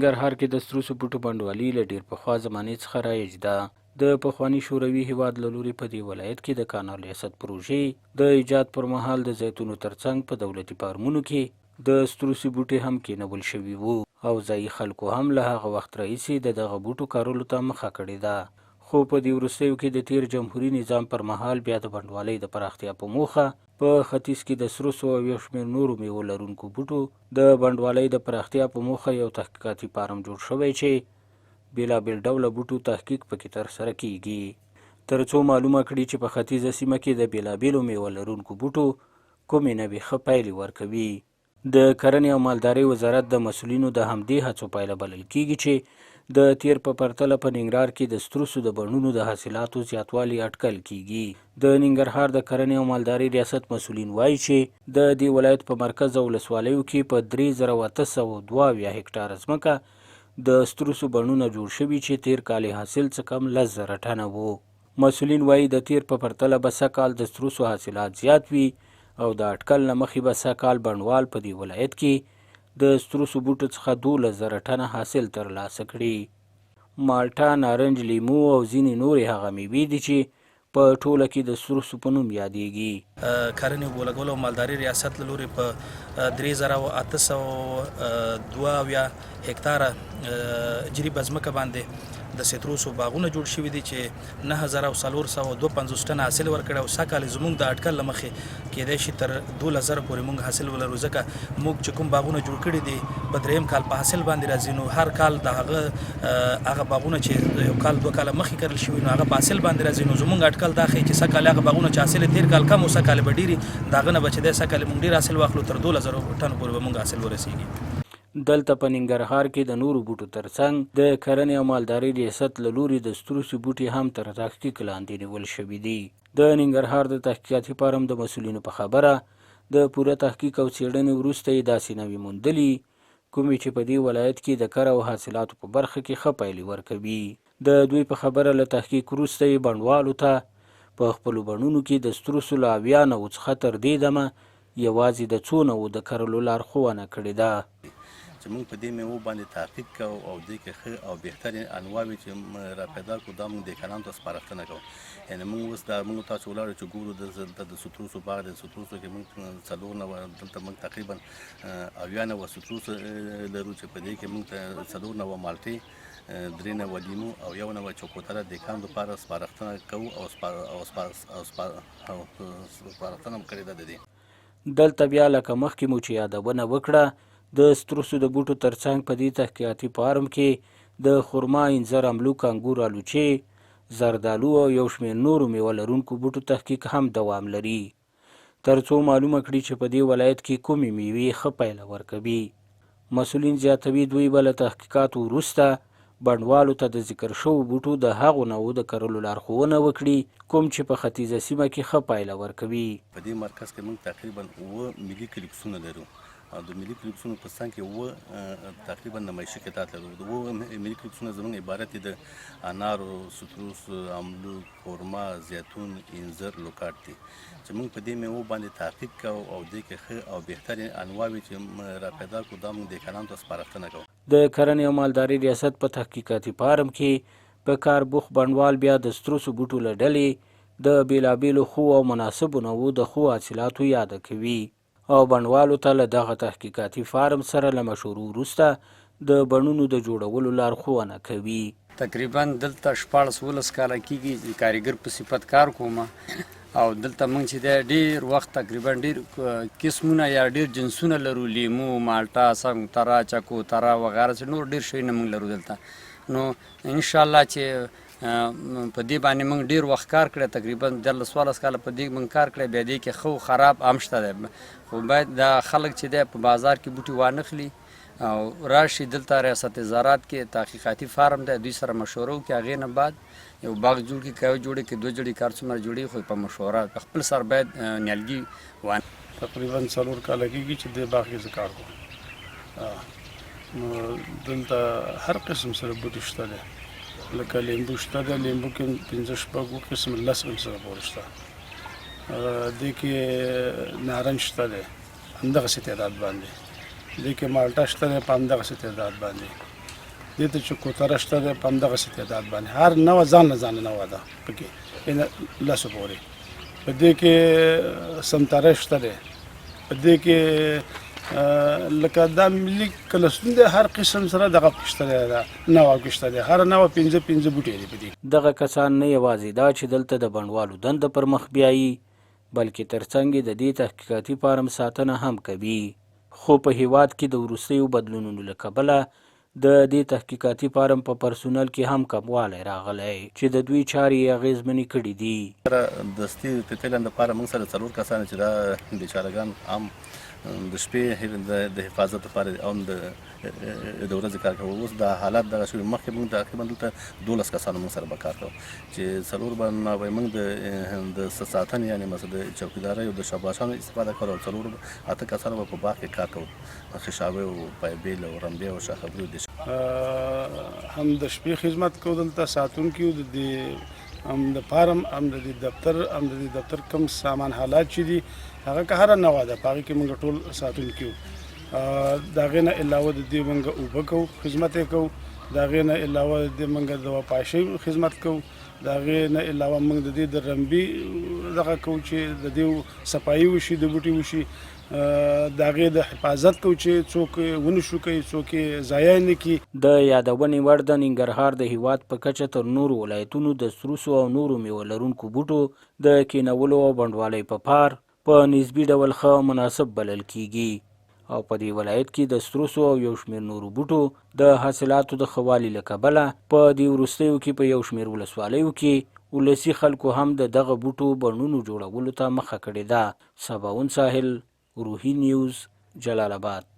ننګرهار کې د ستروسو بوټو بڼوالي له ډېر پخوا زمانې څخه رایج ده. د پخواني شوروي هېواد له لوري په دې ولایت کې د کانال ریاست پروژې د ایجاد پر مهال د زیتونو ترڅنګ په دولتي فارمونو کې د ستروسي بوټي هم کېنول شوي وو او ځايي خلکو هم له هغه وخت راهیسې د دغه بوټو کرلو ته مخه کړې ده. خو په دې وروستیو کې د تېر جمهوري نظام پر مهال بیا د بڼوالۍ د پراختیا په موخه په ختیځ کې د سروسو او یو شمېر نورو مېوو لرونکو بوټو د بڼوالۍ د پراختیا په موخه یو تحقیقاتي فارم جوړ شوی چې بېلابېل ډوله بوټو تحقیق پکې ترسره کېږي تر څو معلومه کړي چې په ختیځه سیمه کې د بېلابېلو مېوه لرونکو بوټو کومې نوې ښه پایلې ورکوي. د کرنې او مالدارۍ وزارت د مسؤلینو د همدې هڅو پایله بلل کېږي چې د تېر په پرتله په ننګرهار کې د ستروسو د بڼونو د حاصلاتو زیاتوالی اټکل کېږي. د ننګرهار د کرنې او مالدارۍ ریاست مسؤلین وايي چې د دې ولایت په مرکز او ولسوالیو کې په 3872 هکټاره ځمکه د ستروسو بڼونه جوړ شوي چې تېر کال یې حاصل څه کم 10,000 ټنه و. مسؤلین وايي، د تېر په پرتله به سږ کال د ستروسو حاصلات زیات وي او د اټکل له مخې به سږ کال بڼوال په دې ولایت کې د ستروسو بوټو څخه 12,000 ټنه حاصل ترلاسه کړي. مالټه، نارنج، لیمو او ځینې نورې هغه مېوې دي چې په ټوله کې د ستروسو په نوم یادېږي. کرنې، اوبولګولو او مالداري ریاست له لوري په 3872 هکتاره جریبه ځمکه باندې د سیتروسو باغونه جوړ شوي دي چې 9452 ټنه حاصل ورکړی او سږ کال زموږ د اټکل له مخې کېدای شي تر 12,000 پورې موږ حاصل ولرو، ځکه موږ چې کوم باغونه جوړ کړي دي په دریم کال په حاصل باندې راځي، نو هر کال د هغه هغه باغونه چې یو کال دوه کاله مخکې کرل شوي نو هغه په حاصل باندې راځي. نو زموږ اټکل دا ښیي چې سږ کال هغه باغونه چې حاصل یې تېر کال کم و سږ کال به ډېر وي، د هغه نه به چې دی سږ کال موږ ډېر حاصل واخلو، تر 12,000 ټنو پورې به موږ حاصل ورسېږي. دلته په ننګرهار کې د نورو بوټو ترڅنګ د کرنې او مالدارۍ ریاست له لوري د ستروسي بوټي هم تر تحقیق لاندې نیول شوي دي. د ننګرهار د تحقیقاتي فارم د مسؤلینو په خبره د پوره تحقیق او څېړنې وروسته یې داسې نوې موندلي کومې چې په دې ولایت کې د کر او حاصلاتو په برخه کې ښه پایلې ورکوي. د دوی په خبره له تحقیق وروسته یې بڼوالو ته په خپلو بڼونو کې د ستروسو له 70 نوعو څخه تر دې دمه یوازې د څو نوعو د کرلو لارښوونه کړې ده. چې موږ په دې میوو باندې تحقیق کوو او دې کې ښه او بهترې انواوې چې را پیدا کړو دا موږ دهقانانو ته سپارښتنه کوو. یعنې موږ اوس دا موږ تاسو ولاړو چې ګورو دلته د ستروسو باغ دی، ستروسو کې موږ څلور نوع دلته موږ تقریبا 70 نوع ستروس لرو چې په دې کې موږ ته څلور نوع مالټې، درې نوع لیمو او یو نوع چکوتره دهقان لپاره سپارښتنه کوو او سپارښتنه مو کړې ده د دې. دلته بیا لکه مخکې مو چې یادونه وکړه د ستروسو د بوټو ترڅنګ په دې تحقیقاتي فارم کې د خرما، انځر، املوک، انګور، الوچې، زردالو او یو شمېر نورو مېوه لرونکو بوټو تحقیق هم دوام لري تر څو معلومه کړي چې په دې ولایت کې کومې مېوې ښه پایله ورکوي. مسؤلین زیاتوي دوی به له تحقیقاتو وروسته بڼوالو ته د ذکر شوو بوټو د هغو نوعو د کرلو لارښوونه وکړي کوم چې په ختیځه سیمه کې ښه پایله ورکوي. په دې مرکز کې موږ تقریباً اووه ملي کلکسونه لرو او د ملي کلکسونو په څنګ کې اووه تقریباً نمایشي قطعات لرو. د اووه ملي کلکسونه زموږ عبارت دي د انارو، ستروس، املوک، خرما، زیتون، انځر، لوکاټ دي چې موږ په دې میوو باندې تحقیق کوو او دې کې ښه او بهترې انواوې چې را پیدا کړو دا موږ دهقانانو ته سپارښتنه کوو. د کرنې او مالدارۍ ریاست په تحقیقاتي فارم کې په کار بوخت بڼوال بیا د ستروسو بوټو له ډلې د بېلابېلو ښو او مناسبو نوعو د ښو حاصلاتو یاده کوي او بڼوالو ته له دغه تحقیقاتي فارم سره له مشورو وروسته د بڼونو د جوړولو لارښوونه کوي. تقریبا دلته 16 17 کاله کیږي چې کاریګر په صفت کار کوم او دلته موږ چې دی ډیر وخت تقریبا ډیر قسمونه یا ډیر جنسونه لرو، لیمو، مالټا، سنگتره، چکوتره وغیره چې نور ډیر شیونه موږ لرو دلته. نو ان شاء الله چې په دې باندې موږ ډیر وخت کار کړی، تقریبا 13 14 کاله په دې موږ کار کړی. بیا دې کې ښه او خراب هم شته دی، خو باید دا خلک چې دی په بازار کې بوټي وانخلي او راشي دلته ریاست زراعت کې تحقیقاتي فارم دی، دوی سره مشوره وکړي، هغې نه بعد یو باغ جوړ کړي، که یو جوړې که دوه جوړې که هر څومره جوړېږي، خو په مشوره په خپل سر باید نیالګي وانه. تقریبا څلور کاله کېږي چې دې باغ کې زه کار کوم. نو دلته هر قسم سره بوټي شته دی، لکه لیمبو شته دی، لیمبو کې پنځه شپږ قسم لس قسم سره پورې شته. دې کې نارنج شته دی همدغسې تعداد باندې، دې کې مالټه شته دی په همدغسې تعداد باندې. دې ته چې کوتره شته ده په همدغسې تعداد باندې هر نوع ځان له ځانه نوع ده پکې یعنې لسو پورې. په دې کې سمتره شته دی، په دې کې لکه دا ملي کلستون دی، هر قسم سره دغه پکې شته دی، دا نوع پکې شته دی، هره نوع پنځه پنځه بوټي دي په دې. دغه کسان نه یوازې دا چې دلته د بڼوالو دنده پر مخ بیایي، بلکې ترڅنګ یې د دې تحقیقاتي فارم ساتنه هم کوي. خو په هېواد کې د وروستیو بدلونونو له کبله د دې تحقیقاتي فارم په پرسونل کې هم کموالی راغلی چې د دوی چارې یې اغېزمنې کړې دي. سره دستي فعلا لپاره موږ سره څلور کسان چې دا بیچارهګان هم د شپې د حفاظت لپاره او هم د د ورځې کار کوي. اوس دا حالات دغه شوي، مخکې موږ تقریبا دلته 12 کسانو موږ سره به کار کوو چې څلور به نه به موږ د ساتنې یعنې مثلا د چوکیدارۍ او د شاباشانو استفاده کوله او څلور اته کسانو به په باغ کې کار کوو، خشاوې او پایبېل او رمبې او شاخبري او هم د شپې خدمت کوو، دلته ساتونکي یو د دې هم د فارم هم د دې دفتر هم د دې دفتر کوم سامان حالات چې دي هغه که هره نوع ده په هغې کې موږ ټول ساتونکي یو. د هغې نه علاوه د دې موږ اوبه کوو خدمت یې کوو، د هغې نه علاوه د دې موږ د وپاشۍ خدمت کوو، د هغې نه علاوه موږ د دې د رمبي دغه کوو چې د دې صفایي وشي، د بوټي وشي، د هغې د حفاظت کوو چې څوک ونه شو کوي، څوک یې ضایع نه کړي. د یادونې وړ ده، ننګرهار د هېواد په کچه تر نورو ولایتونو د سروسو او نورو مېوه لرونکو بوټو د کېنولو او بڼوالۍ په پار په نسبي ډول ښه او مناسب بلل کېږي او په دې ولایت کې د ستروسو او یو شمېر نورو بوټو د حاصلاتو د ښه والي له کبله په دې وروستیو کې په یو شمېر ولسوالیو کې ولسي خلکو هم د دغه بوټو بڼونو جوړولو ته مخه کړې ده. سباوون ساحل، روهي نیوز، جلال اباد.